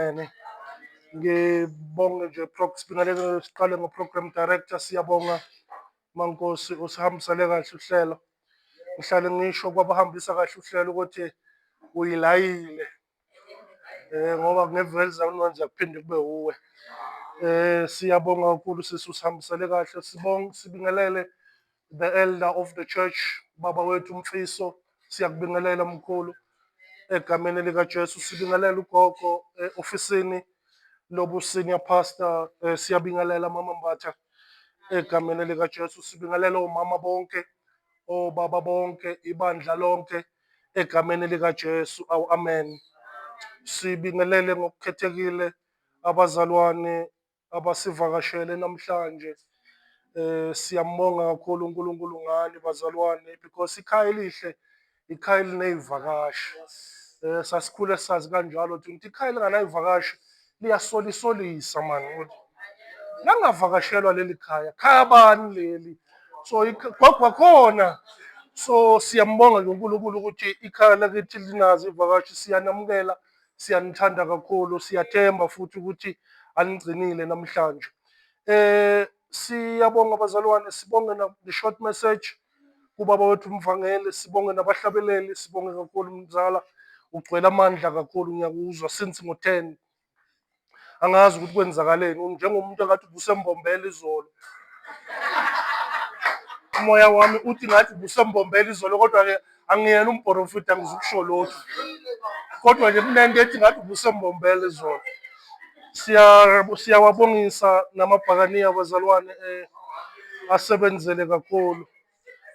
Amen. Ngibonge nje sibingelele, siqale ngo-program director. Siyabonga, Mankosi, usihambisele kahle uhlelo. Ngihlale ngisho kwabahambisa kahle uhlelo ukuthi uyilayile, ngoba kungeveliza kunwenza kuphinde kube wuwe. Siyabonga kakhulu, sisi, usihambisele kahle. Sibonge, sibingelele the elder of the church, baba wethu uMfiso. Siyakubingelela, mkhulu, egameni likaJesu. Sibingelela ugogo e-ofisini lobu senior pastor. Siyabingelela, Mama Mbatha, egameni likaJesu. Sibingelela omama bonke, obaba bonke, ibandla lonke egameni likaJesu. Awu, amen. Sibingelele ngokukhethekile abazalwane abasivakashele namhlanje. Siyambonga kakhulu uNkulunkulu ngani, bazalwane, because ikhaya elihle ikhaya eliney'vakashi. Sasikhule sazi kanjalo thina ukuthi ikhaya elinganay'vakashi liyasolisolisa mani, ukuthi langavakashelwa leli khaya, khaya bani leli? So kwakwakhona, so siyambonga nje uNkulunkulu ukuthi ikhaya lakithi linazo iy'vakashi. Siyanamukela, siyanithanda kakhulu, siyathemba futhi ukuthi anigcinile namhlanje. Siyabonga, bazalwane. Sibonge na the short message kubaba wethu umvangeli, sibonge nabahlabeleli, sibonge kakhulu. Mzala, ugcwele amandla kakhulu, ngiyakuzwa since ngo-10. Angazi ukuthi kwenzakaleni, njengomuntu engathi ubusembombela izolo. Umoya wami uthi ngathi ubusembombela izolo, kodwa-ke angiyena umprofita, angizukusho lutho, kodwa nje kunento ethi ngathi ubusembombela izolo. Siyawabongisa namabhakaniya, bazalwane, asebenzele kakhulu.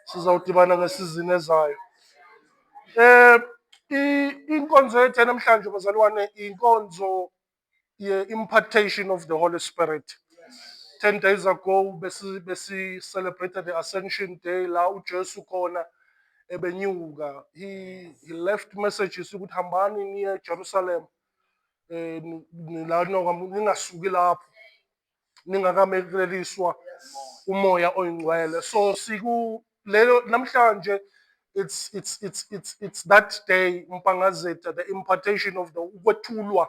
Sizawudibana ngesizini ezayo. Inkonzo yethu namhlanje, bazalwane, inkonzo ye-impartation of the Holy Spirit. 10 days ago besi celebrated the Ascension Day, la uJesu khona ebenyuka. He left messages ukuthi hambani niye eJerusalem, la ningasuki lapho ningakamekeliswa uMoya oyiNgcwele. So siku lelo namhlanje, it's that day, Mpangazitha, the impartation of the, ukwethulwa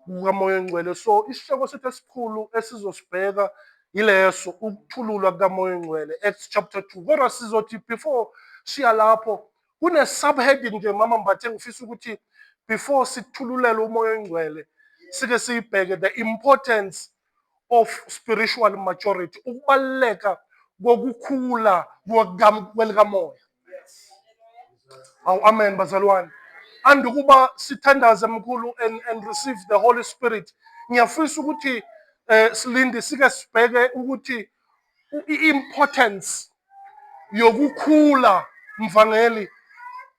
kukaMoya oNgcwele. So isihloko sethu esikhulu esizosibheka yileso, ukuthululwa kukaMoya oNgcwele, Acts chapter 2. Kodwa sizothi before siya lapho, kune subheading nje, Mama Mbathe, ngifisa ukuthi before sithululele uMoya oNgcwele sike siyibheke, the importance of spiritual maturity, ukubaluleka kokukhula kwelikamoya. Awu, amen, bazalwane. Andukuba sithandaze, mkhulu, and receive the Holy Spirit, ngiyafisa ukuthi silinde, sike sibheke ukuthi i-importance yokukhula, mvangeli,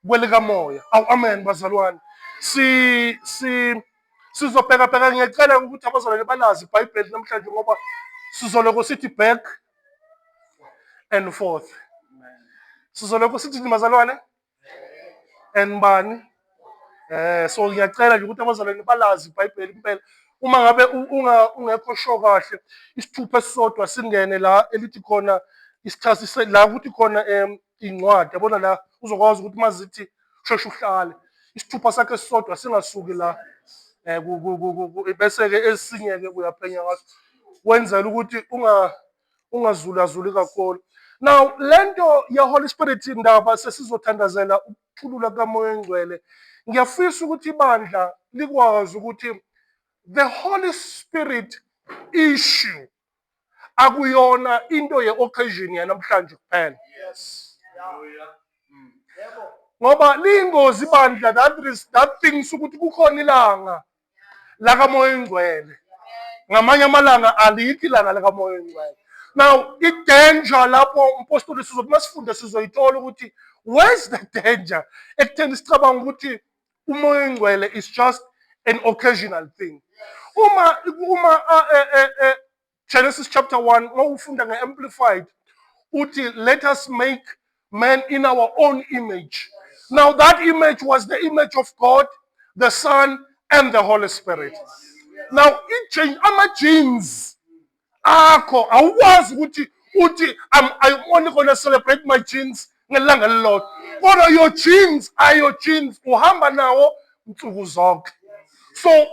kwelikamoya. Awu, amen, bazalwane. Si sizobheka bheka. Ngiyacela ukuthi abazalwane balazi iBhayibheli namhlanje, ngoba sizoloko sithi back and forth. Sizoloko sithi, bazalwane, and bani, so ngiyacela nje ukuthi abazalwane balazi iBhayibheli impela. Uma ngabe ungekho sure kahle, isithupha esisodwa singene la elithi khona isithasi, la kuthi khona incwadi, yabona la, uzokwazi ukuthi mazithi sheshe uhlale. Isithupha sakhe esisodwa singasuki la, bese-ke esinye-ke uyaphenya ngaso, wenzela ukuthi ungazulazuli kakhulu. Now, lento ye-Holy Spirit, ndaba sesizothandazela ukuthulula kukaMoya oNgcwele, ngiyafisa ukuthi ibandla likwazi ukuthi the Holy Spirit issue akuyona into ye-occasion yanamhlanje kuphela. Ngoba liyingozi ibandla that is that thinks ukuthi kukhona ilanga lakaMoya oNgcwele, ngamanye amalanga alikho ilanga lakaMoya oNgcwele. Now, i-danger lapho, umpostoli, sizothi masifunde sizoyithola ukuthi where's the danger ekutheni sicabanga ukuthi uMoya oNgcwele is just an occasional thing. Uma Genesis chapter 1, mawufunda nge-Amplified, uthi, "Let us make man in our own image." Now, that image was the image of God the Son and the Holy Spirit. Now, i-change ama-genes akho, awukwazi ukuthi uthi I'm only gonna celebrate my genes ngelanga elilodwa, kodwa your genes are your genes, uhamba nawo nsuku zonke. So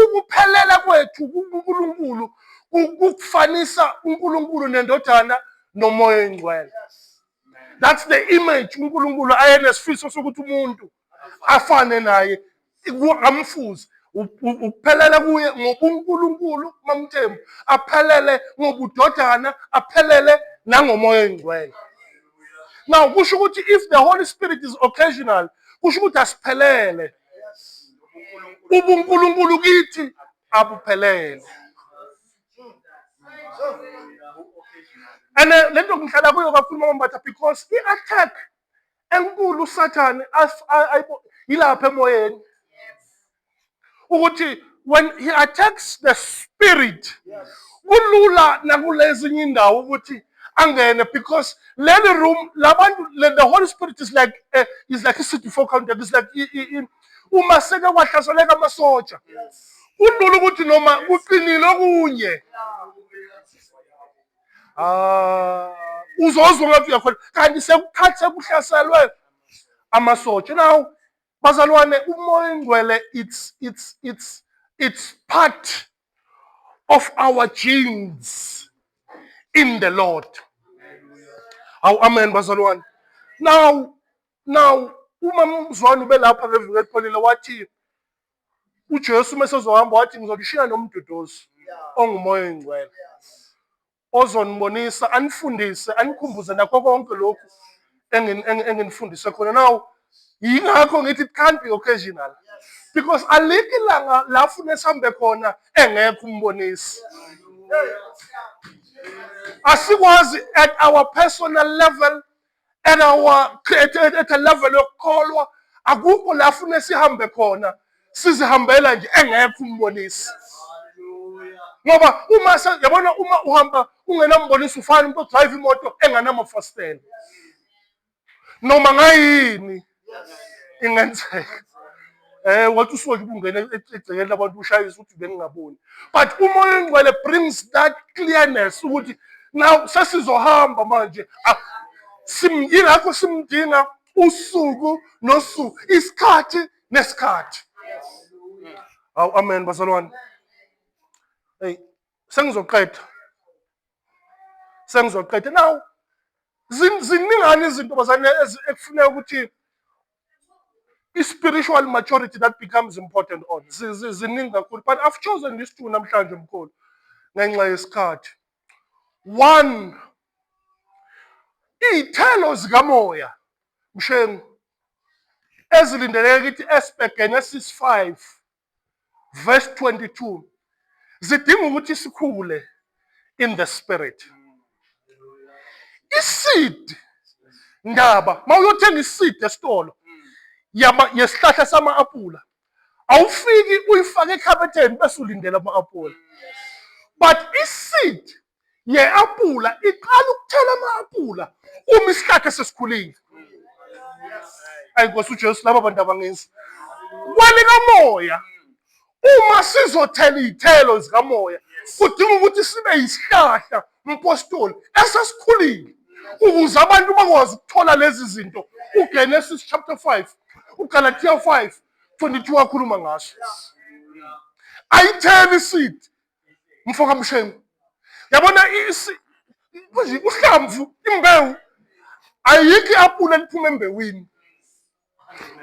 ukuphelela kwethu kuNkulunkulu kukufanisa uNkulunkulu neNdodana noMoya oyiNgcwele. That's the image uNkulunkulu ayenesifiso sokuthi umuntu afane naye, amfuze, ukuphelela kuye ngobuNkulunkulu, MaMthembu, aphelele ngobudodana, aphelele nangoMoya oyiNgcwele. Now kusho ukuthi if the Holy Spirit is occasional, kusho ukuthi asiphelele, ubuNkulunkulu kithi abuphelele. And le nto ngihlala kuyo kakhulu, Mama, because i-attack enkulu uSathane yilapha emoyeni, ukuthi when he attacks the spirit, kulula nakulezinye indawo ukuthi angene, because leli room labantu, the Holy Spirit is like i-CD4 counter, is like uma seke kwahlaseleka amasotsha, kulula ukuthi noma kuqinile okunye, ah, uzozwa ngathi uyakhona, kanti sekukhathi sekuhlaselwe amasotsha. Now bazalwane, uMoya oyiNgcwele, it's part of our genes in the Lord. Awu, amen bazalwane. Now uma mzwane ubelapha ngeviki elipholile, wathi uJesu uma esezohamba, wathi, "Ngizokushiya nomduduzi onguMoya oyiNgcwele, ozonibonisa, anifundise, anikhumbuze nakho konke lokhu enginifundise khona." Now yingakho ngithi it can't be occasional, because alikho ilanga la fune sihambe khona engekho umbonisi. Asikwazi at our personal level, at a level yokukholwa, akukho la fune sihambe khona sizihambela nje engekho umbonisi, ngoba uma yabona, uma uhamba ungenambonisi, ufana umuntu odrive imoto enganamafasitela, noma ngayini ingenzeka. Wathi usuke nje ungena egcekeni labantu, ushayisa ukuthi bengingaboni. But uMoya oyiNgcwele brings that clearness ukuthi now sesizohamba manje. Yingakho simdinga usuku nosuku, isikhathi nesikhathi. Awu, amen bazalwane. Hey, sengizoqeda, sengizoqeda. Now ziningana izinto bazalwane ekufuneka ukuthi i-spiritual maturity that becomes important on. Ziningi kakhulu, but I've chosen these two namhlanje, mkhulu, ngenxa yesikhathi. One, iy'thelo zikaMoya, Mshengu, ezilindeleke kithi espe Genesis 5 verse 22, zidinga ukuthi sikhule in the spirit. I-seed ndaba, mawuyothenga i-seed esitolo yama yesihlahla sama-apula, awufiki uyifake ekhabetheni bese ulindela ama-apula, but i-seed ye-apula iqala ukuthela ama-apula uma isihlahla sesikhulile. Ayi Nkosi uJesu, laba bantu abangezi kwelikamoya. Uma sizothela iy'thelo zikamoya, kudinga ukuthi sibe yisihlahla, mpostoli, esesikhulile, ukuze abantu bakwazi ukuthola lezi zinto uGenesis chapter 5, uGalatia 5 22 akhuluma ngaso. Ayitheli i-seed, mfo kaMshengu. Yabona, manje uhlamvu, imbewu, ayikho i-apula eliphuma embewini,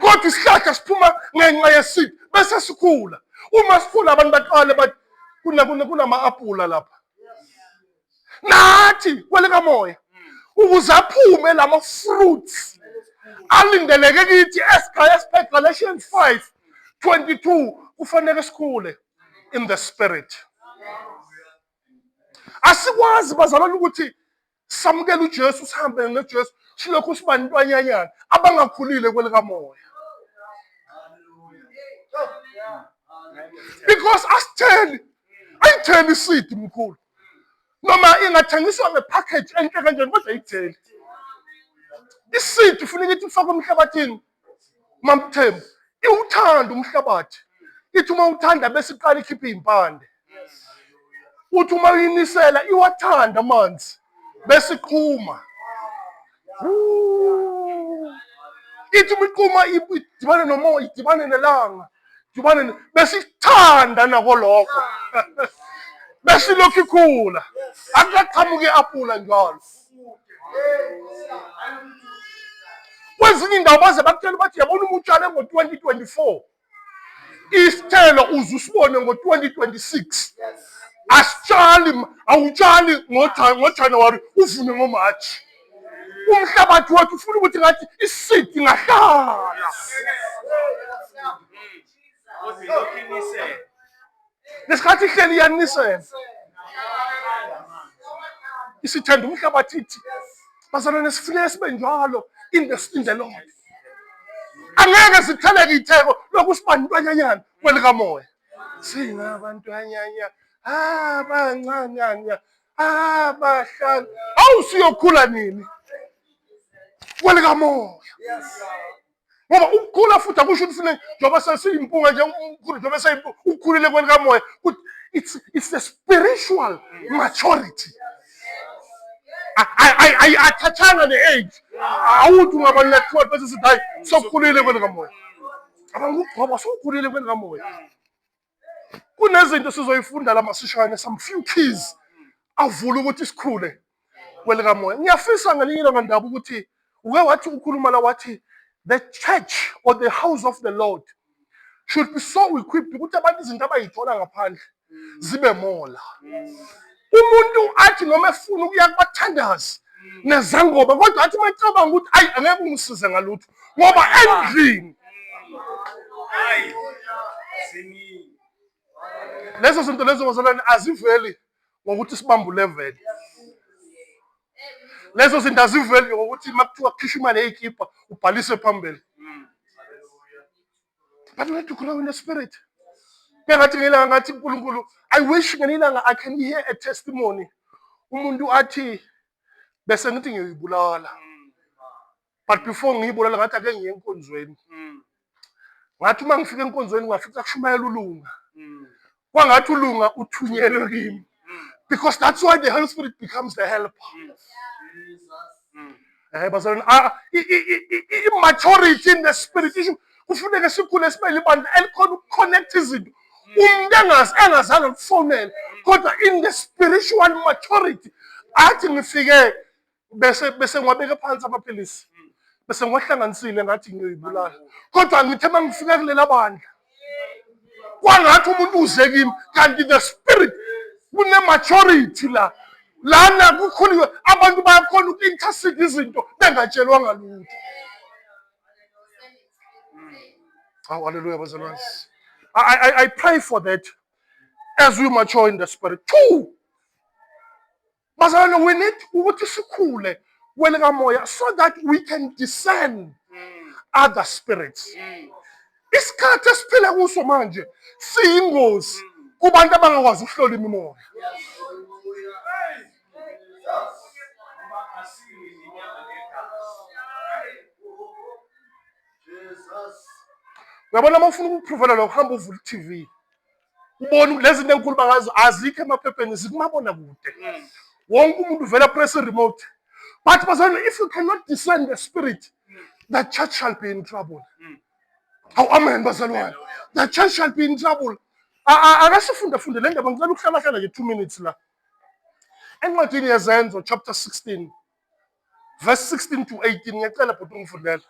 kodwa isihlahla siphuma ngenxa ye-seed, bese sikhula. Uma sikhula, abantu baqale bathi kunama-apula lapha. Nathi kwelikamoya, ukuze aphume lama fruits alindeleke kithi esiphe Galatians 5 22, kufanele sikhule in the spirit. Asikwazi bazalwane ukuthi samukele uJesu, sihambe noJesu, silokhu sibantwanyanyana abangakhulile kwelikamoya, because asitheli, ayitheli i-seed, mkhulu, noma ingathengiswa nge-package enhle kanjani, kodwa ayitheli i-seed. Kufuneka ithi ufake emhlabathini, MaMthembu, iwuthanda umhlabathi, ithi uma uthanda bese iqala ikhiphe iy'mpande, uthi uma uyinisela iwathanda amanzi bese iqhuma. Ithi uma iqhuma idibane nomoya, idibane nelanga. Jubane besikuthanda nako lokho. Besilokhu ikhula. Akukaqhamuki i-apula njalo. Kwezinye indawo baze bakutshela bathi yabona uma utshale ngo-2024 isithelo uze usibone ngo-2026 asitshali awutshali ngoJanuwari uvune ngoMarch. Umhlabathi wethu ufuna ukuthi ngathi iseed ingahlala. Lesikhathi ihleli iyanisela. Isithanda umhlabathi ithi bazalwane sifuneka sibe njalo in the Lord. Angeke sitheleke itheko lokhu sibantwanyanyana kwelikamoya. Singabantwanyanya abancanyanya abahlala. Awu siyokhula nini? Kwelikamoya. Ngoba ukukhula futhi akusho ukuthi fune njengoba sesiyimpunga nje umkhulu njengoba seyimpunga ukhulile kwelikamoya. It's the spiritual maturity. Ayi-attachanga ne-age. Awuthi ungaba na-12 bese sithi hayi sokukhulile kwelikamoya. Abangugcoba sokukhulile kwelikamoya. Kunezinto sizoyifunda la masishane some few keys avula ukuthi sikhule kwelikamoya. Ngiyafisa ngelinye ilanga ndaba ukuthi uke wathi ukhuluma la wathi the church or the house of the Lord should be so equipped ukuthi abantu izinto abayithola ngaphandle zibe mola. Umuntu athi noma efuna ukuya kubathandazi nezangoma kodwa athi macabanga ukuthi ayi angeke ungisize ngalutho ngoba endlini lezo zinto lezo bazalwane aziveli ngokuthi sibambe ulevel. Lezo zinto aziveli ngokuthi uma kuthiwa kukhishwa imali eyikipa ubhalise phambili. But we need to grow in the spirit. Bengathi ngelanga ngathi uNkulunkulu I wish ngelinye ilanga I can hear a testimony. Umuntu athi bese ngithi ngiyoyibulala. But before ngiyibulala ngathi ake ngiye enkonzweni. Ngathi uma ngifika enkonzweni ngafica kushumayela uLunga. Kwangathi uLunga uthunyelwe kimi. Because that's why the Holy Spirit becomes the helper. Bazalwane, i-maturity in the spirit isho kufuneka sikhule sibe libandla elikhona ukuconnect izinto. Umuntu engazi engazange kufonele kodwa in the spiritual maturity athi ngifike bese bese ngiwabeke phansi amaphilisi bese ngiwahlanganisile ngathi ngiyoyibulala kodwa ngithe uma ngifika kulela bandla kwangathi umuntu uze kimi kanti the spirit kune-maturity la lana kukhuliwe abantu bayakhona uku-intercede izinto bengatshelwanga lutho. Oh, hallelujah, bazalwane. I pray for that as we mature in the spirit. Two, bazalwane, we need ukuthi sikhule kwelikamoya so that we can discern other spirits. Isikhathi esiphila kuso manje siyingozi kubantu abangakwazi ukuhlola imimoya. Uyabona uma ufuna ukupruvela lokho hamba uvule i-TV. Ubone ukuthi lezi zinto engikhuluma ngazo azikho emaphepheni zikumabonakude. Wonke umuntu uvela press remote. But bazalwane, if you cannot discern the spirit, the church shall be in trouble. Awu amen bazalwane. The church shall be in trouble. Ake sifunde funde le ndaba ngicela ukuhlala hlala nje 2 minutes la. Encwadini yeZenzo chapter 16 verse 16 to 18 ngiyacela bhuti ungifundele.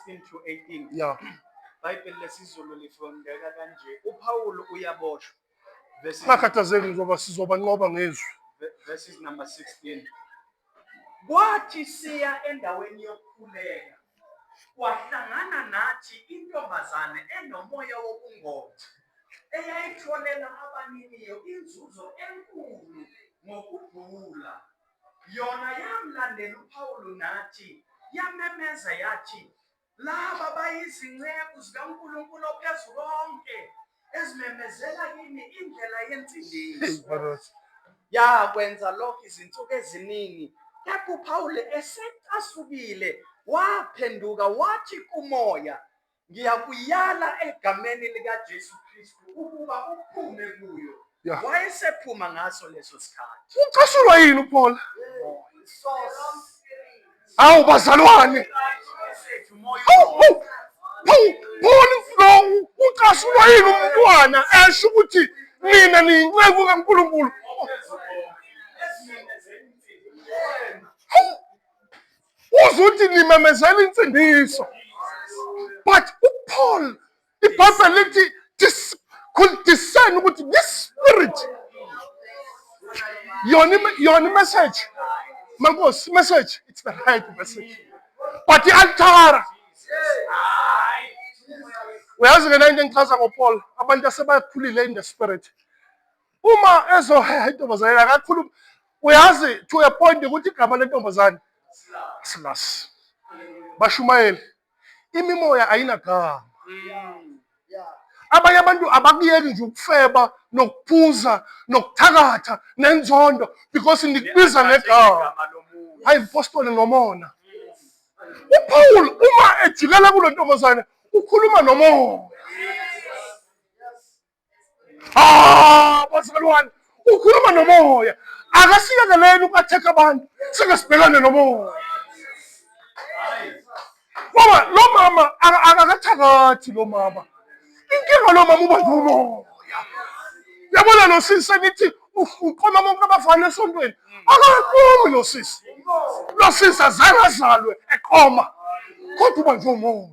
16 to 18. Yeah. Bible lesiZulu lifundeka kanje. uPaul uyaboshwa. Verses, Ungakhathazeki ngizoba sizobanqoba ngezwi. Verses number 16. Kwathi siya endaweni yokukhuleka, kwahlangana nathi intombazane enomoya wobungoma, eyayitholela abaniniyo inzuzo enkulu ngokubhula. Yona yamlandela uPawulu nathi, yamemeza yathi, Laba bayizinceku zikaNkulunkulu oPhezukonke, ezimemezela kini indlela yensindiso. Yakwenza lokho izinsuku eziningi, kepha uPawulu esecasukile waphenduka wathi kumoya, Ngiyakuyala egameni likaJesu Kristu ukuba uphume kuyo. Yeah. Wayesephuma ngaso leso sikhathi. Ucasulwa yini uPaul? Hawu bazalwane. Hawu, hawu. Paul lo ucasulwa yini umntwana esho ukuthi nina niyinceku kaNkulunkulu? Uze uthi nimemezela insindiso. But uPaul, iBhayibheli lithi could discern ukuthi this spirit yona yona message mankosi message, it's the right message, but i-altara. Uyazi ke into engichaza ngoPaul, abantu asebakhulile in the spirit, uma ezoheha intombazane akakhuluma, uyazi, to a point ukuthi igama lentombazane Silas. Bashumayeli, imimoya ayinagama. Abanye abantu abakuyeki nje ukufeba nokuphuza nokuthakatha nenzondo because nikubiza ngegama. Hayi mpostoli nomona. UPaul uma ejikela kulo ntombazane ukhuluma nomoya. Ah, bazalwane, ukhuluma nomoya. Akasiyekeleni uku-attack abantu, sike sibhekane nomoya. Ngoba lo mama akakathakathi lo mama. Inkinga lo mama ubanjwe umoya. Yabona lo sisi enithi uqoma bonke abafana esontweni. Akaqomi lo sisi. Lo sisi azange azalwe eqoma. Kodwa ubanjwe umoya.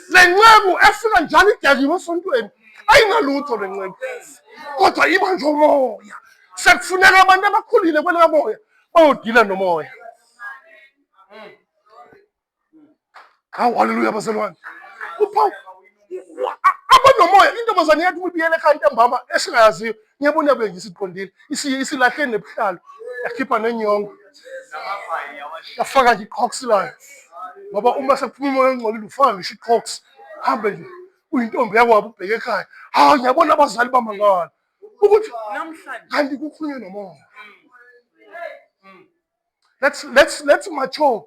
Le nceku efika njalo idakiwe esontweni ayinalutho le nceku. Kodwa ibanjwe umoya. Sekufuneka abantu abakhulile kwelikamoya bayodila nomoya. Hawu, haleluya bazalwane. UPaul abanomoya, intombazane yathi ukubuyela ekhaya ntambama esingayaziyo, ngiyabona yabuye nje isiqondile, isilahle nebuhlalo, yakhipha nenyongo, yafaka nje iqhoks layo, ngoba uma sekuphuma umoya ongcolile ufaka ngisho iqhoks, hambe nje uyintombi yakwabo ubheke ekhaya. Hawu, ngiyabona abazali bamangala ukuthi kanti kukhulunywe nomoya. Let's mature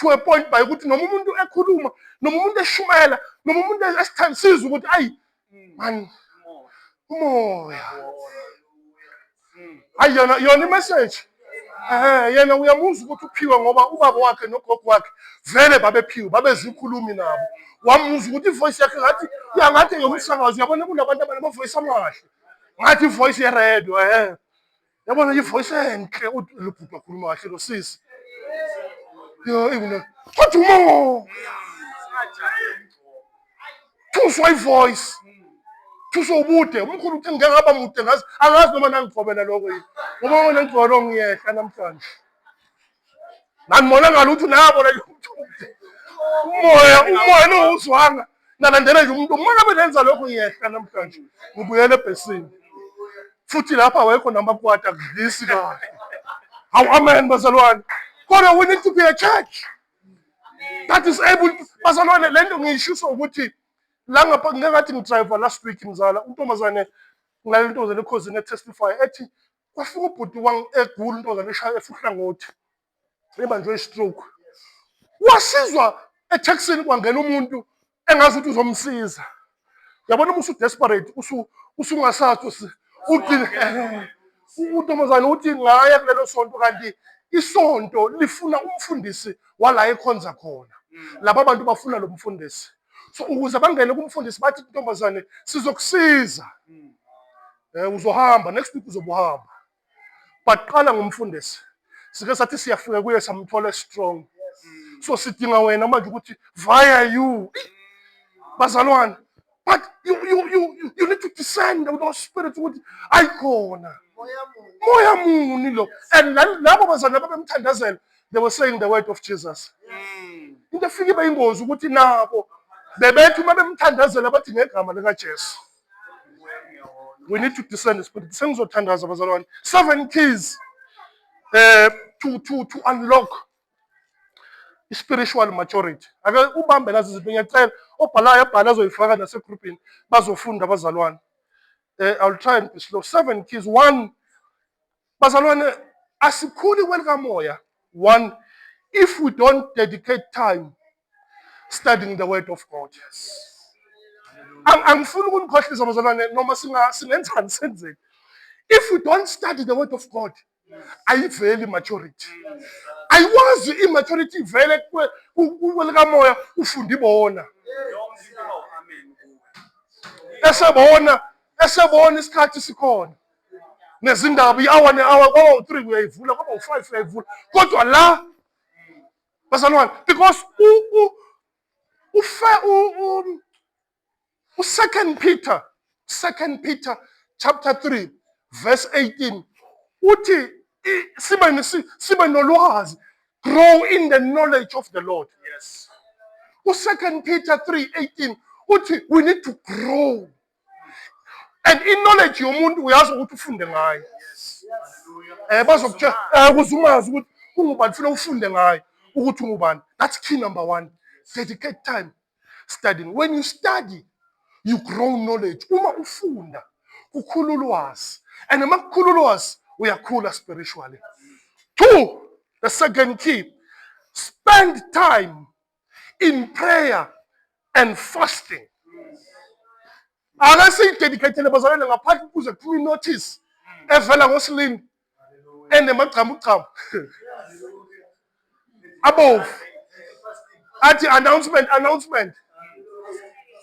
to a point by ukuthi noma umuntu ekhuluma, noma umuntu eshumayela, noma umuntu esithandisiza ukuthi ayi man, umoya hayi yona yona imessage. Yena uyamuzwa ukuthi uphiwe ngoba ubaba wakhe nogogo wakhe vele babephiwe, babezikhulumi nabo. Wamuzwa ukuthi ivoice yakhe ngathi yangathi ngomsakazo. Uyabona kunabantu abanama-voice amahle, ngathi ivoice yeredio. Yabona ivoice enhle, lo bhuti wakhuluma kahle, lo sisi yo inguna, kodwa umoya thuswa ivoice, thuswa ubude. Umkhulu uthi ngike ngaba mude, ngazi angazi noma nangigcobela lokho yini, ngoba wena ngigcobela ngiyehla namhlanje. Nanibona ngalutho nabo la umoya, umoya lo uzwanga nalandela nje umuntu. Uma ngabe nenza lokho ngiyehla namhlanje, ngibuyele ebhesini futhi lapha awekho namakwata akudlisi kahle. Hawu, amen bazalwane. Kodwa we need to be a church that is able to, bazalwane, le nto ngiyishiso ukuthi la ngapha ngike ngathi ngidriver last week, mzala untombazane, ngilale intombazane ekhozini etestify ethi kwafika ubhuti egula intombazane eshaya efuhlangothi ebanjwe i-stroke, wasizwa ethekisini, kwangena umuntu engazi ukuthi uzomsiza. Yabona uma usu-desperate usungasathi ugcine untombazane uthi ngaya kulelo sonto, kanti isonto lifuna umfundisi wala ekhonza khona. Laba bantu bafuna lo mfundisi, so ukuze bangene kumfundisi bathi intombazane sizokusiza, uzohamba next week, uzobuhamba, baqala ngomfundisi. Sike sathi siyafika kuye samthola strong, so sidinga wena manje ukuthi via you, bazalwane. But you need to discern those spirits ukuthi ayikhona moya muni lo. And labo bazalwane babemthandazela, they were saying the word of Jesus. Into efika ibe ingozi ukuthi nabo bebethi uma bemthandazela bathi ngegama likaJesu. We need to discern the spirit. Sengizothandaza bazalwane. Seven keys to unlock spiritual maturity. Ake ubambe nazi izinto, ngiyacela obhalayo abhale, azoyifaka nasegrupini, bazofunda abazalwane. I'll try and be slow. Seven keys. One, bazalwane, asikhuli kwelikamoya. One, if we don't dedicate time studying the word of God. Angifuni ukunikhohlisa bazalwane, noma singenzani senzeni. If we don't study the word of God, ayiveli maturity. Ayikwazi i-maturity ivele kwelikamoya ufunda ibona. Esebona esebona isikhathi sikhona. Nezindaba i-hour ne-hour kwaba u-3 uyayivula kwaba u-5 uyayivula. Kodwa la bazalwane because u ufe u u-2 Peter 2 Peter chapter 3 verse 18 uthi sibe sibe nolwazi, grow in the knowledge of the Lord. U-2 Peter 3:18 uthi we need to grow, and i-knowledge yomuntu uyazi ukuthi ufunde ngayo. Bazokutshela ukuze umazi ukuthi ungubani, funa ufunde ngayo ukuthi ungubani. That's key number one. Dedicate time studying. When you study, you grow knowledge. Uma ufunda kukhula ulwazi, and uma kukhula ulwazi uyakhula spiritually. Two, the second key, spend time in prayer and fasting. Ake siyidedicatele bazalwane ngaphandle kuze kuphume inotice evela ngosilini enemagcamugcamu abovu athi announcement, announcement,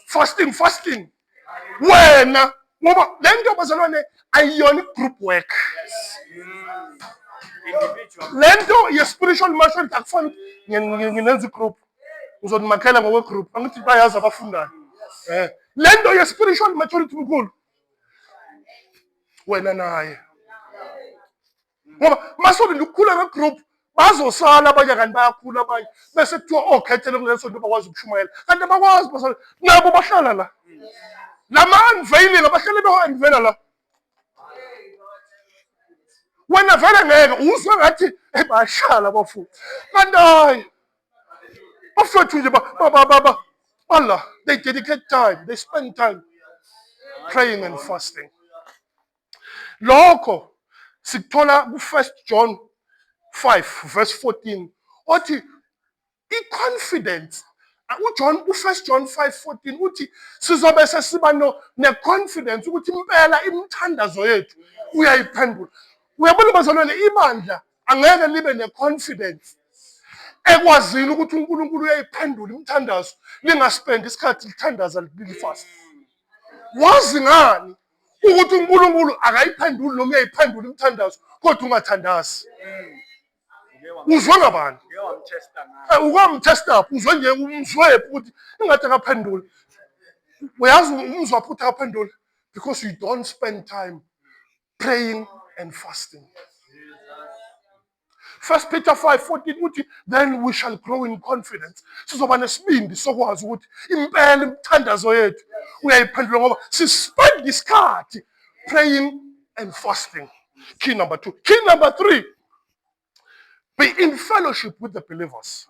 fasting, fasting. Wena ngoba le nto bazalwane ayiyona i-group work. Le nto ye-spiritual maturity akufani nginenza i-group, ngizonimakhela ngokwe-group, angithi bayazi abafundayo. Le nto ye-spiritual maturity mkhulu wena naye, ngoba masolinda ukukhula nge-group bazosala abanye, kanti bayakhula abanye bese kuthiwa okhethele kuleso nto bakwazi ukushumayela, kanti abakwazi basala nabo bahlala la lama-unveiling abahlale bewa-unveila la. Wena vele ngeke uzwe ngathi bayashala bafowethu, kanti hayi bafowethu nje bala. They dedicate time, they spend time praying and fasting. Lokho sikuthola ku-1 John 5 verse 14 othi i-confidence. uJohn u-1 John 5:14 uthi sizobe sesiba ne-confidence ukuthi impela imithandazo yethu uyayiphendula. Uyabona bazalwane, ibandla angeke libe ne-confidence ekwazini ukuthi uNkulunkulu uyayiphendula imithandazo lingaspendi isikhathi lithandaza lifast. Wazi ngani ukuthi uNkulunkulu akayiphenduli noma uyayiphendula imithandazo kodwa ungathandazi? Uzwe ngabani? Ukwamtesta up, uzwe nje umzwephi ukuthi ingathi akaphenduli? Uyazi umzwaphi ukuthi akaphenduli? Because you don't spend time praying and fasting. First Peter 5:14 uthi then we shall grow in confidence. Sizoba nesibindi sokwazi ukuthi impela imithandazo yethu uyayiphendula ngoba sispend isikhathi praying and fasting. Key number 2. Key number 3. Be in fellowship with the believers.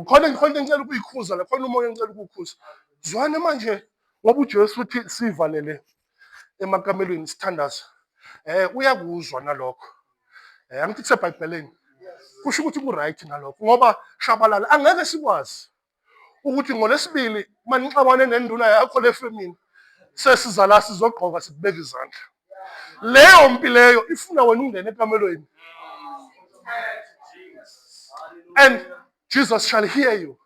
Khona khona ngicela ukuyikhuza la, khona umoya ngicela ukukhuza. Zwana manje ngoba uJesu uthi sivalele emakamelweni sithandaza. Uyakuzwa nalokho. Angithi kuseBhayibhelini. Kusho ukuthi ku right nalokho ngoba shabalala angeke sikwazi ukuthi ngolesibili manixabane nenduna yakho lefemini sesiza la sizogqoka sikubeka izandla. Leyo mpi leyo ifuna wena ungene ekamelweni. And Jesus shall hear you.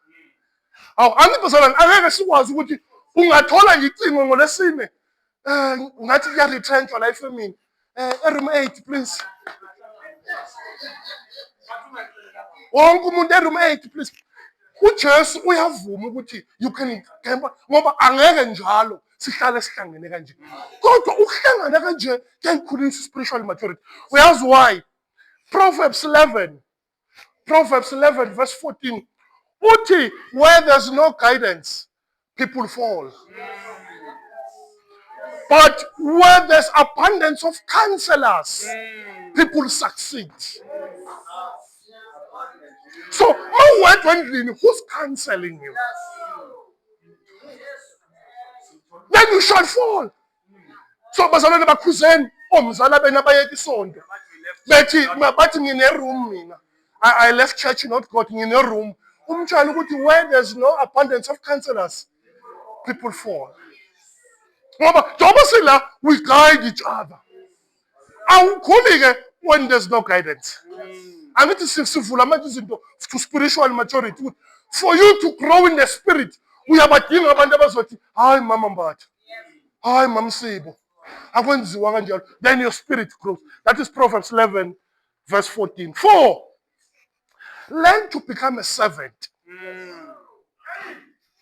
Awu angithi bazalwane angeke sikwazi ukuthi ungathola nje icingo ngolesine ngathi kuya-retrenchwa la efemini, e-room 8 please, wonke umuntu e-room 8 please. uJesu uyavuma ukuthi you can gamble ngoba angeke njalo sihlale sihlangene kanje, kodwa ukuhlangana kanje kuyayikhulisa spiritual maturity. Uyazi why? Proverbs 11, Proverbs 11 verse 14 uthi where there's no guidance, people fall, but where there's abundance of counselors, people succeed. So mawuwedwa endlini, who's counseling you? Then you shall fall. So bazalwane bakhuzeni omzala bena bayeka isonto bethi bathi ngine-room mina, I left church not God, ngine-room. Umtshela ukuthi where there's no abundance of counselors, people fall, ngoba njengoba sila we guide each other. Awukhuli-ke when there's no guidance. Angithi sivula manje izinto to spiritual maturity, ukuthi for you to grow in the spirit Uyabadinga abantu abazothi, hayi mama Mbatha, hayi mamsibo, akwenziwa kanjalo. Then your spirit grows. That is Proverbs 11 verse 14. 4, learn to become a servant.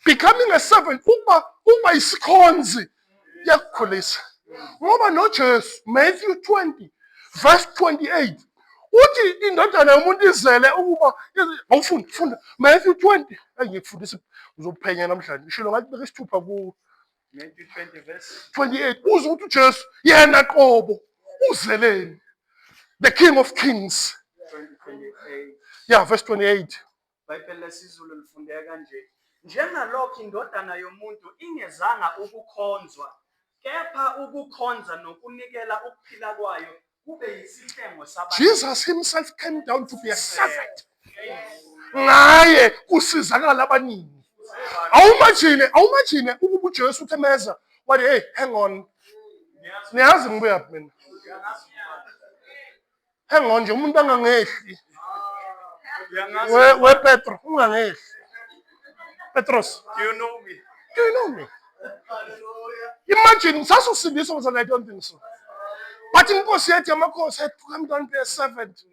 Becoming a servant, ukuba isikhonzi, kuyakukhulisa. Ngoba noJesu, Matthew 20 verse 28, uthi indodana yomuntu izele ukuba, awufundi, funda Matthew 20. Engikufundisa uzophenya namhlanje, ngishilo ngathi beka isithupha ku Matthew 20 verse 28. Uze ukuthi uJesu yena qobo uzeleni, the King of Kings. 20:28. Yeah, verse 28. IBhayibheli lesiZulu lifundeka kanje: Njengalokho indodana yomuntu ingezanga ukukhonzwa, kepha ukukhonza nokunikela ukuphila kwayo kube yisihlengo sabantu. Jesus himself came down to be a servant. Ngaye kusizakala abaningi. Awumajine ukuba uJesu uthi emeza wathi, "Hey, hang on, niyazi ngibuyaphi mina? Hang on nje, umuntu angangehli." We Petro, ungangehli Petros. Do you know me? Do you know me? Imagine sasosindiswa bazalwane. I don't think so, but inkosi yethu yamakhosi had to come down, be a servant.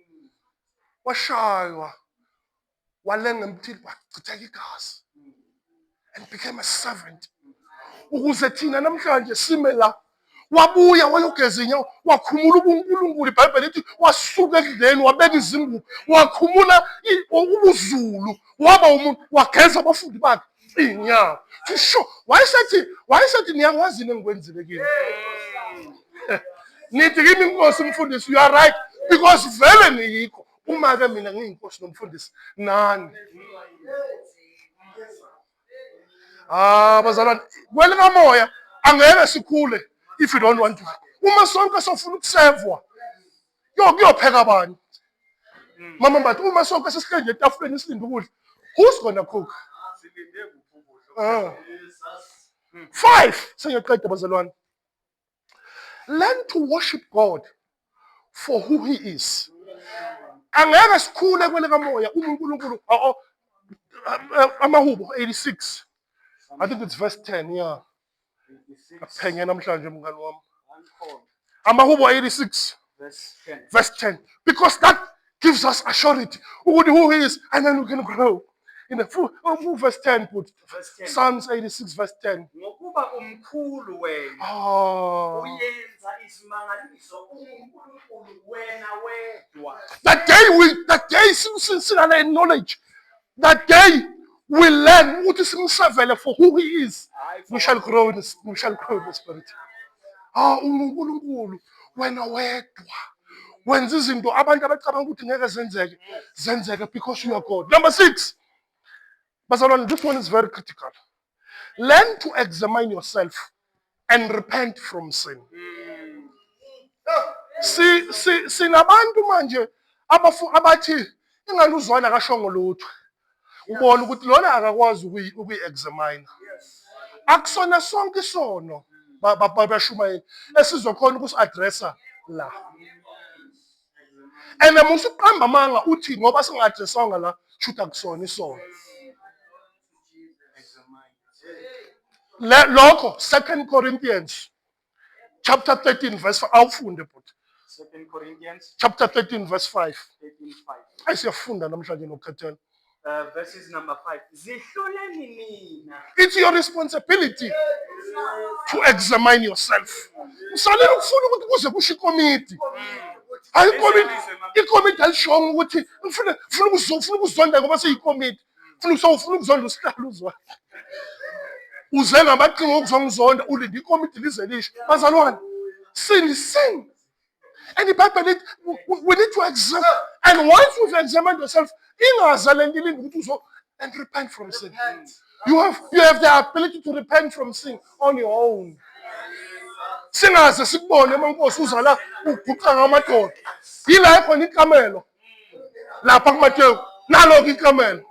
Washaywa, walenga emthini, wachitheka igazi and became a servant ukuze thina namhlanje sime la. Wabuya wayogeza inyawo, wakhumula ubuNkulunkulu. IBhayibheli lithi wasuka ekudleni, wabeka izingubo, wakhumula ubuzulu, waba umuntu, wageza abafundi bakhe iy'nyawo. To show, wayesethi, "Niyakwazi yini engikwenzile kini? Nithi kimi inkosi, umfundisi. You are right, because vele niyikho. Uma-ke mina ngiyinkosi nomfundisi, nani." Ah, bazalwane, kwelikamoya angeke sikhule if you don't want to. Uma sonke sofuna ukusevwa, yo, kuyopheka abanye? Mama Mbatha, uma sonke sesihleli nje etafuleni silinde ukudla, who's gonna cook? Silinde kuphi ukudla? Ah. 5, sengiyaqeda bazalwane. Learn to worship God for who he is. Angeke sikhule kwelikamoya uma uNkulunkulu, oh, amahubo 86, I think it's verse 10, yeah. Aphenye namhlanje mngani wami. Amahubo 86 verse 10. Verse 10, because that gives us assurity ukuthi who he is, and then we can grow in the full, oh, verse 10 put. Verse 10. Psalms 86 verse 10. Ngokuba umkhulu wena, Oh. uyenza izimangaliso, unguNkulunkulu wena wedwa. That day sinale knowledge, that day we learn ukuthi simsevele for who he is, Hayi, we shall grow in the spirit. Ah, unguNkulunkulu wena wedwa, wenza izinto abantu abacabanga ukuthi ngeke zenzeke, zenzeke, because you are God. Number 6, bazalwane, this one is very critical. Learn to examine yourself and repent from sin. Si si sinabantu manje abafu abathi ingane uzwana akashongo lutho. Ubona ukuthi lona akakwazi ukuyi-examine. Akusona sonke isono, bashumayeli, esizokhona ukusi-addressa la. And musa ukuqamba amanga uthi ngoba singa-addresswanga la, shuthi akusona isono. Lokho 2 Corinthians chapter 13 verse 5, awufunde bhuti. 2 Corinthians Chapter 13 verse 5. 13 5. Ayi, siyafunda namhlanje nokukhethela. Verses number 5. Zihloleni nina. It's your responsibility to examine yourself. Usalele ukufuna ukuthi kuze kusho ikomiti. Hayi, ikomiti alishongo ukuthi ufuna ukuzonda ngoba seyikomiti. Ufuna ukuzonda usihlalo uzwa. Uze ngamaqhinga okuzongizonda, ulinde ikomiti lize lisho. Bazalwane, sin is sin. And iBhayibheli lithi we need to examine. And once you've examined yourself, ingaze le nto ilinde ukuthi uzo and repent from sin. You have the ability to repent from sin on your own. Singaze sikubone emankosi uza la uguqa ngamadolo. Yila khona ikamelo. Lapha kuMateyu. Nalokho ikamelo.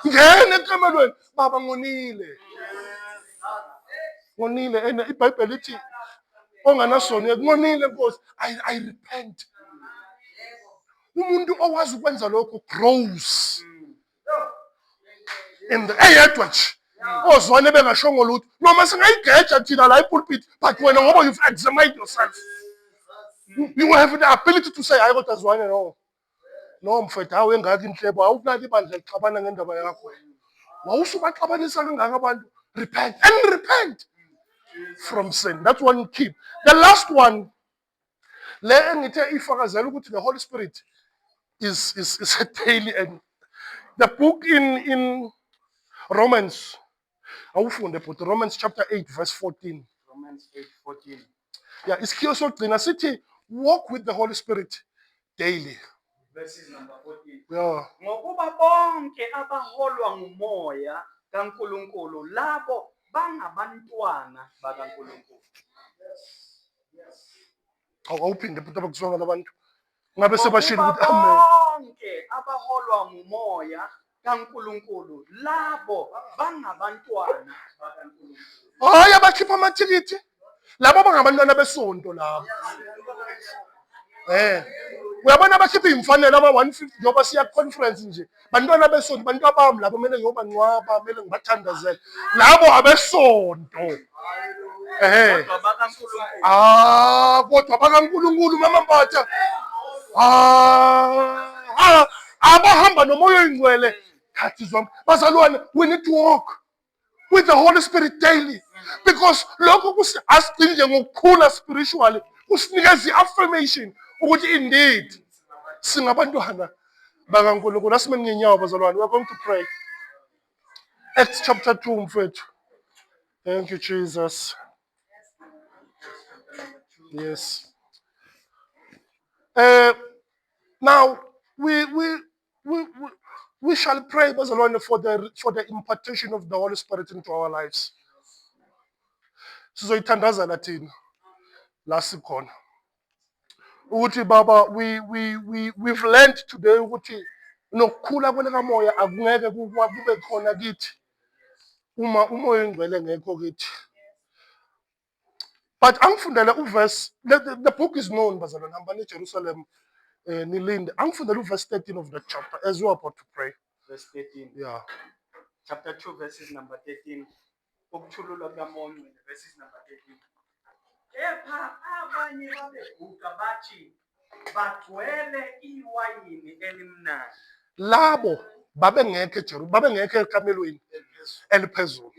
Ngena ekamelweni, baba, ngonile. Ngonile, and iBhayibheli lithi onganasono, ngonile Nkosi. I repent. Umuntu owazi ukwenza lokho grows in the eyedwa nje. Ozwane bengashongo lutho noma singayigeja thina la ipulpit, but wena ngoba you've examined yourself, you have the ability to say, "Hayi kodwa Zwane, no, no mfethu, hawu engaka inhlebo, awukunaki ibandla lixabana ngendaba yakho, wawusubaxabanisa kangaka abantu." Repent and repent from sin. That's one key. The last one le engithe ifakazela ukuthi the Holy Spirit is a daily, and the book in Romans, awufunde bhuti, Romans chapter 8 verse 14. Romans 8:14. Yeah, isikhiyo sokugcina sithi walk with the Holy Spirit daily. Verses number 14. Yeah. Ngokuba bonke abaholwa ngumoya kaNkulunkulu labo bangabantwana bakaNkulunkulu. Awuphinde bhuti, abakuzwanga labantu ngabe sebashilo Ngokuba ukuthi amen. bonke abaholwa ngumoya kaNkulunkulu labo bangabantwana bakaNkulunkulu. Hayi abakhipha amathikithi labo bangabantwana besonto labo. Uyabona abakhipha iy'mfanelo aba-150 njengoba siya conference nje, bantwana besonto, bantu abami labo, kumele ngiyobancwaba, kumele ngibathandazele labo abesonto. Kodwa bakaNkulunkulu. Ah, kodwa bakaNkulunkulu, mama Mbatha, ah, abahamba nomoya oyingcwele khathi zonke. Bazalwane, we need to walk with the Holy Spirit daily, because lokho asigcini nje ngokukhula spiritually, kusinikeza i-affirmation ukuthi indeed singabantwana bakaNkulunkulu. Asimeni ngenyawo bazalwane, we are going to pray. Acts chapter 2, mfethu. Thank you, Jesus. Yes. Now we shall pray, bazalwane, for the impartation of the Holy Spirit into our lives. Sizoyithandazela thina la sikhona. Ukuthi baba, we've learned today ukuthi nokukhula kwelikamoya akungeke kube khona kithi uma umoya oyingcwele ngekho kithi. But angifundele uverse, the book is known, bazalwane, hambani eJerusalem, nilinde. Angifundele uverse 13 of that chapter as you are about to pray. Verse 13. Yeah. Chapter 2 verses number 13. Ukuthululwa kukaMoya oNgcwele, verses number 13. Kepha abanye babeguqa bathi bagcwele iwayini elimnandi. Labo babengekho eJerusalem, babengekho ekamelweni eliphezulu.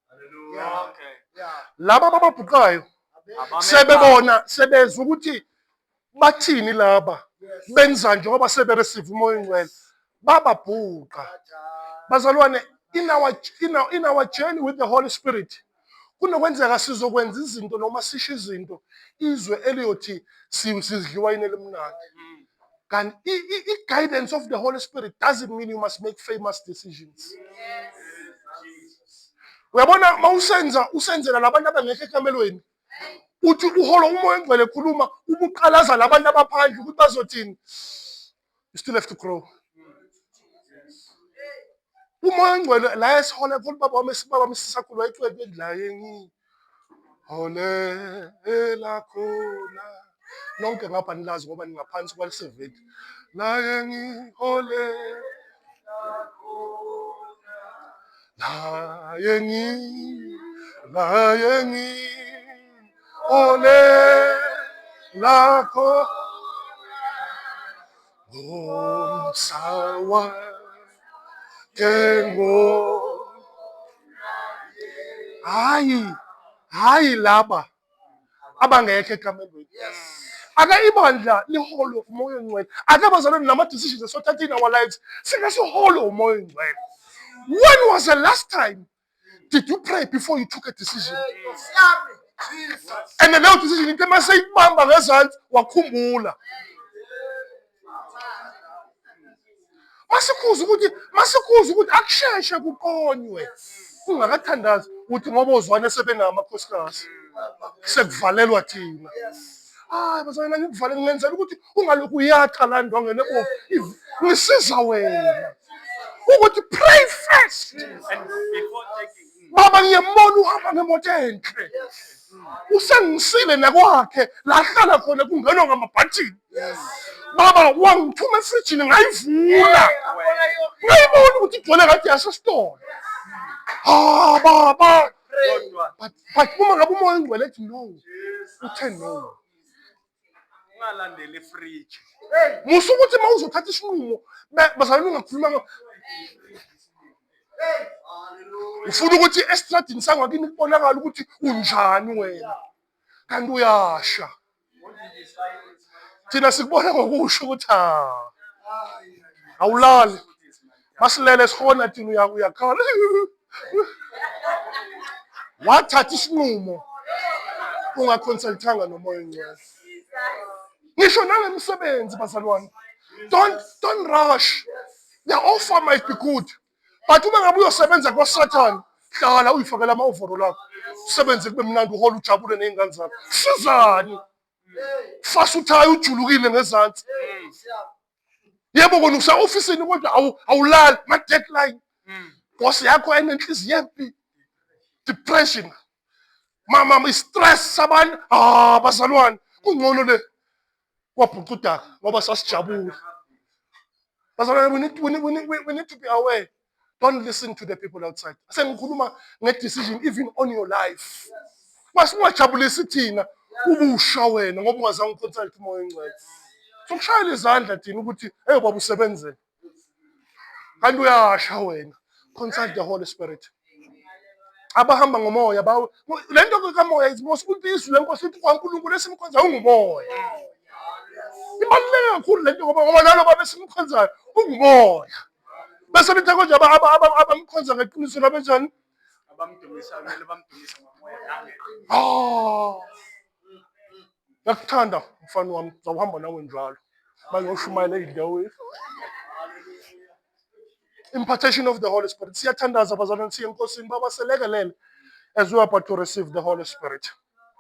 Hallelujah. Okay. Laba abababhuqayo sebebona, sebezwa ukuthi bathini laba, benza njengoba sebereceive umoya oyingcwele, bababhuqa. Bazalwane, in our journey with the Holy Spirit, kunokwenzeka sizokwenza izinto noma sisho izinto izwe eliyothi sizidliwa yini elimnandi. Kanti i-guidance of the Holy Spirit doesn't mean you must make famous decisions. Uyabona, mawusenza usenzela labantu abangekho ekamelweni, uthi uhola umoya ongcwele ekhuluma, ubuqalaza labantu abaphandle ukuthi bazothini, you still have to grow. Umoya ongcwele la esihole khona, ubaba wami, esibaba wami sisakhulu wayecwebe la engiholela khona. Nonke ngapha nilazi ngoba ningaphansi kwali-70. La engiholela khona, la engiholela khona ngomsa wakhe ngo hayi hayi laba abangekho ekamelweni. Ake ibandla liholwe umoya ongcwele. Ake bazalwane, nama-decisions esiwathatha in our lives singasiholwe umoya ongcwele. When was the last time did you pray before you took a decision? And leyo decision, into emaseyibamba ngezansi, wakhumbula masikhuze ukuthi akusheshe kuqonywe ungakathandazi, uthi ngoba uzwane sebenamakhosikazi sekuvalelwa thina. Hayi bazalwane, ngikuvalele ngenzela ukuthi ungalokhu uyatha la ndongeni ebomvu, ngisiza wena ukuthi pray first. And before taking Baba, ngiyambona uhamba ngemoto enhle, usengisile nakwakhe la ahlala khona kungenwa ngamabhathini. Baba, wangithuma efrijini, ngayivula, ngayibona ukuthi igcwele kade yasesitolo. Ah baba. Kodwa But uma ngabe uMoya oNgcwele ethi no, uthe no. Ungalandeli ifridge. Musa ukuthi uma uzothatha isinqumo, bazalwane, ungakhuluma, ufuna ukuthi estradini sangakini kubonakala ukuthi unjani wena, kanti uyasha. Thina sikubona ngokusho ukuthi ha, awulali. Masilele sihona, thina uyakhala. Wathatha isinqumo ungaconsultanga noMoya oNgcwele. Ngisho nangemisebenzi, bazalwane, don't rush. The offer might be good, but uma ngabe uyosebenza kwaSathane, hlala uyifakele ama-overall akho, usebenze kube mnandi, uhole, ujabule ney'ngane zakho. Sizani fasa uthayi ujulukile ngezansi? Yebo, kona use-ofisini, kodwa awulali, ma-deadline, boss yakho enenhliziyo embi, depression, mama, i-stress sabantu. Ah bazalwane, kungcono le kwabhuca udaka ngoba sasijabule. Bazalwane, we need to be aware. Don't listen to the people outside. Sengikhuluma nge-decision even on your life. Masingajabulisi thina, ubusha wena ngoba ungazange uconsult uMoya oNgcwele. Sokushayela izandla thina ukuthi, "Hey baba, usebenzele," kanti uyasha wena. Consult the Holy Spirit. Abahamba ngomoya bawe le nto kamoya is most izwi leNkosi lithi kwaNkulunkulu esimkhonzayo ungumoya. Ibaluleke kakhulu le nto ngoba nalo baba esimkhonzayo ungumoya. Bese lithi konje abamkhonza ngeqiniso labenjani? Abamdumisa kumele bamdumise ngomoya nange. Ah, ngiyakuthanda mfana wami, ngizawuhamba nawe njalo mangiyoshumayela ey'ndaweni. Impartation of the Holy Spirit. Siyathandaza bazalwane, siye eNkosini. Baba, selekelele as we are about to receive the Holy Spirit.